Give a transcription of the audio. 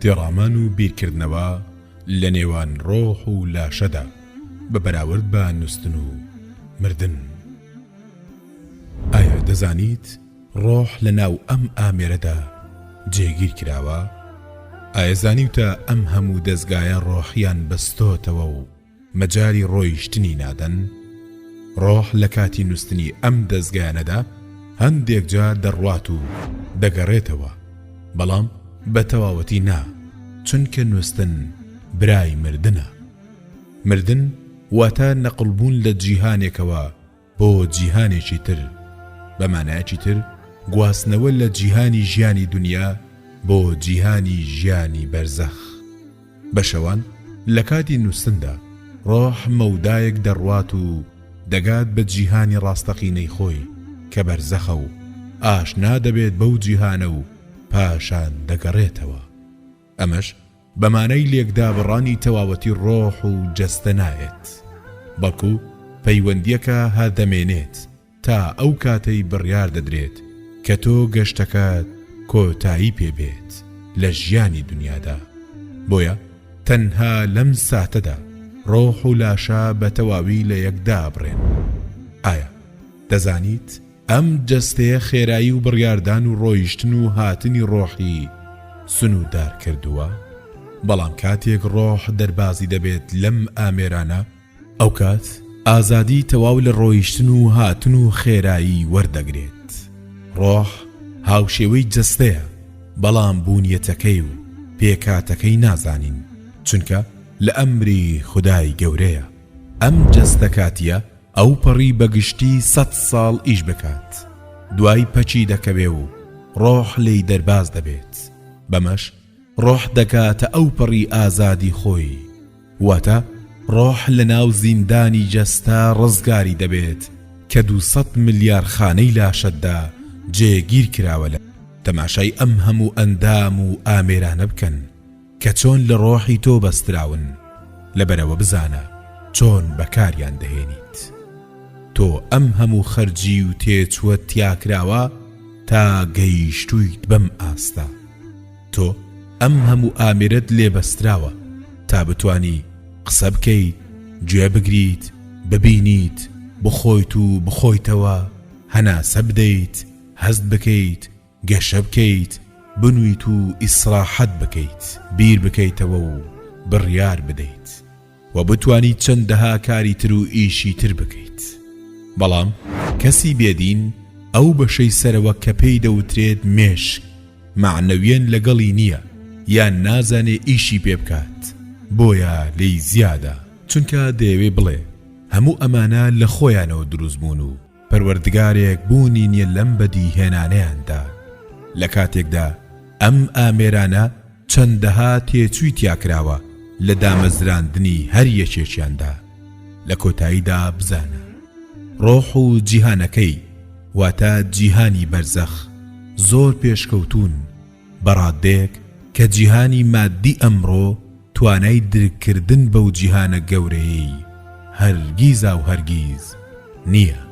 تێڕامان و بیرکردنەوە لە نێوان ڕۆح و لاشەدا بە بەراورد بە نوستن و مردن. ئایا دەزانیت ڕۆح لە ناو ئەم ئامێرەدا جێگیر کراوە؟ ئایا زانیوتە ئەم هەموو دەزگایە ڕۆحیان بەستۆتەوە و مەجالی ڕۆیشتنی نادەن؟ ڕۆح لە کاتی نوستنی ئەم دەزگایانەدا هەندێک جار دەڕوات و دەگەڕێتەوە، بەڵام بە تەواوەتی نا، چونکە نوستن برای مردنە. مردن واتە نەقڵبوون لە جیهانێکەوە بۆ جیهانێکی تر، بە مانایەکی تر گواستنەوە لە جیهانی ژیانی دونیا بۆ جیهانی ژیانی بەرزەخ. بە شەوان لە کاتی نووستندا ڕۆح مەودایەک دەڕوات و دەگات بە جیهانی ڕاستەقینەی خۆی کە بەرزەخە و ئاشنا دەبێت بەو جیهانە و پاشان دەگەڕێتەوە. ئەمەش بە مانای لێکدابڕانی تەواوەتی ڕۆح و جەستە نایەت، بەڵکو پەیوەندییەکە هەر دەمێنێت تا ئەو کاتەی بڕیار دەدرێت کە تۆ گەشتەکەت کۆتایی پێ بێت لە ژیانی دونیادا. بۆیە تەنها لەم ساتەدا ڕۆح و لاشە بە تەواوی لە یەک دابڕێن. ئایا دەزانیت؟ ئەم جەستەیە خێرایی و بڕیاردان و ڕۆیشتن و هاتنی ڕۆحی سنووردار کردووە، بەڵام کاتێک ڕۆح دەربازی دەبێت لەم ئامێرانە، ئەوکات ئازادی تەواو لە ڕۆیشتن و هاتن و خێرایی وەردەگرێت. ڕۆح هاوشێوەی جەستەیە، بەڵام بوونیەتەکەی و پێکهاتەکەی نازانین، چونکە لە ئەمری خودای گەورەیە. ئەم جەستە کاتییە ئەوپەڕی بە گشتی سەت ساڵ ئیش بکات دوای پەکی دەکەوێ و ڕۆح لێی دەرباز دەبێت بەمەش ڕۆح دەگاتە ئەوپەڕی ئازادی خۆی واتە ڕۆح لە ناو زیندانی جەستە ڕزگاری دەبێت کە 200 ملیار خانەی لاشەتدا جێگیر کراوە لە تەماشای ئەم هەموو ئەندام و ئامێرانە بکەن. کە چۆن لە ڕۆحی تۆ بەستراون، لەبەرئەوە بزانە چۆن بەکاریان دەهێنیت. تۆ ئەم هەموو خەرجی و تێچووەت تیاکراوە تا گەیشتوویت بەم ئاستە. تۆ ئەم هەموو ئامێرەت لێ بەستراوە تا بتوانی قسە بکەیت، گوێ بگریت، ببینیت، بخۆیت و بخۆیتەوە، هەناسە بدەیت، هەست بکەیت، گەشە بکەیت، بنوویت و ئیسراحەت بکەیت، بیر بکەیتەوە و بڕیار بدەیت و بتوانیت چەندەها کاری تر و ئیشی تر بکەیت. بەڵام کەسی بێ دین ئەو بەشەی سەرەوە کە پێی دەوترێت مێشک مەعنەویەن لەگەڵی نییە یان نازانێ ئیشی پێ بکات بۆیە لێی زیادە. چونکە دەیەوێ بڵێ هەموو ئەمانە لە خۆیانەوە دروست بوون و پەروەردگارێک بوونی نیە لەم بەدی هێنانەیاندا، لە کاتێکدا ئەم ئامێرانە چەندەها تێچووی تیاکراوە لە دامەزراندنی هەر یەکێکیاندا، لە کۆتاییدا بزانە ڕۆح و جیهانەکەی واتە جیهانی بەرزەخ زۆر پێشکەوتوون بە ڕاددەیەک کە جیهانی ماددی ئەمڕۆ توانای درککردن بەو جیهانە گەورەیەی هەرگیزاوهەرگیز نییە.